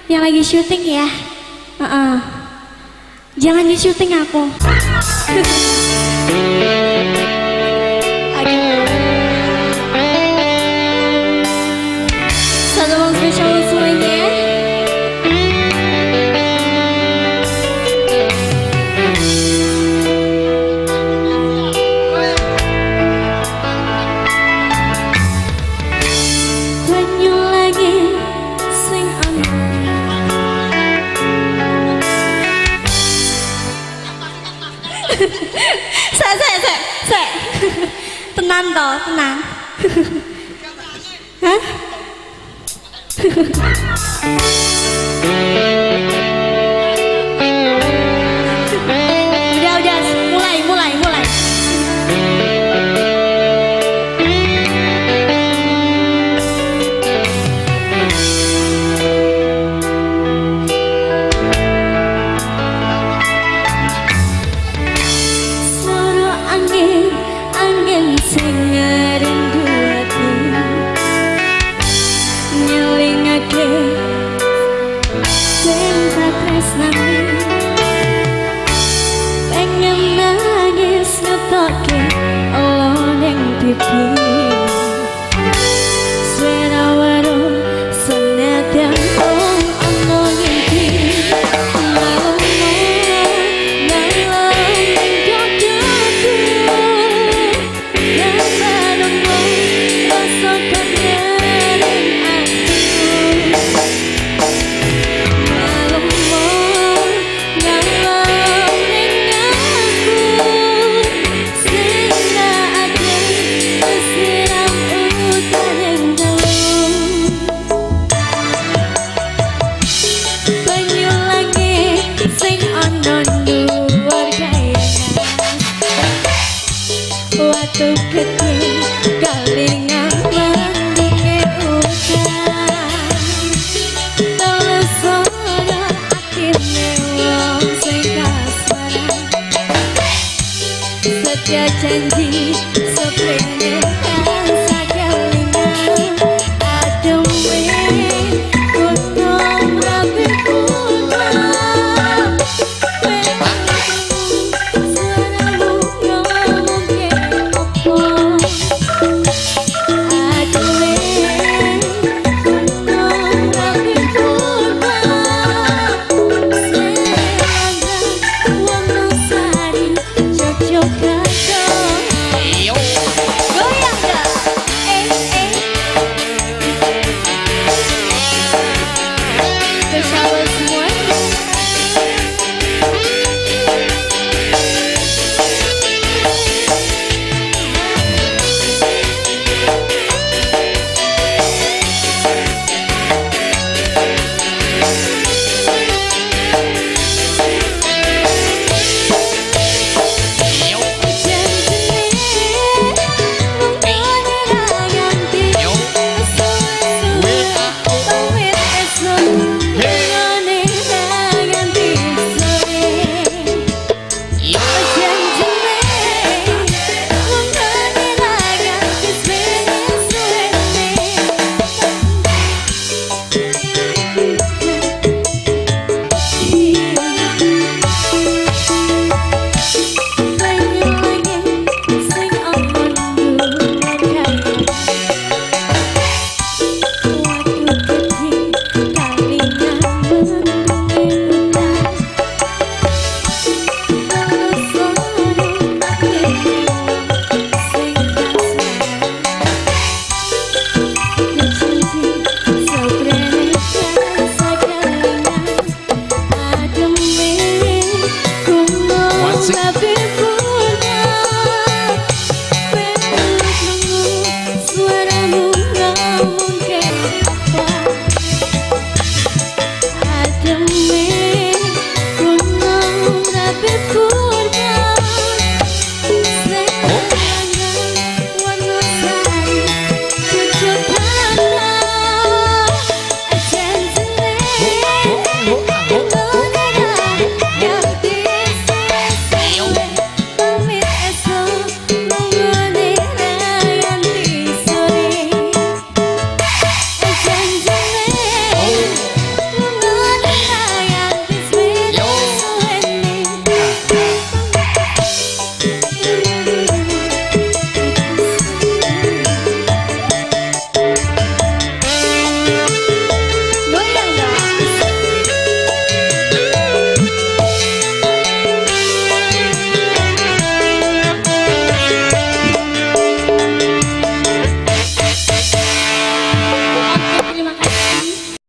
Yang lagi syuting ya. Jangan di syuting aku. Oke. Satu lagu spesial semuanya. Banyu lagi sing ana. Sek. Tenan toh, tenang. Hah? Udah, mulai. Suara angin, angin sing rindu ati, ngelingake sing tak tresnani, pengen nangis ngetoke elo ning pipi. Suara weruh senadyan mung ana ngimpi. Malam malam ning dadaku, kapan rasa kering aku. Malam malam ning aku, sing ra adil kesiram udan ing dalu. Banyu langit sing ana dhuwur kayangan, watu gedhe kalingan mendunge udan. Telesora atine wong sing kasmaran, setia janji seprene tansah kelingan. Adewe gunung rapi putra, suaramu ngomongke opo. Adewe gunung rapi putra, selanggang Wonosari Yogyakarta. Goyang dah, eh eh. Spesial.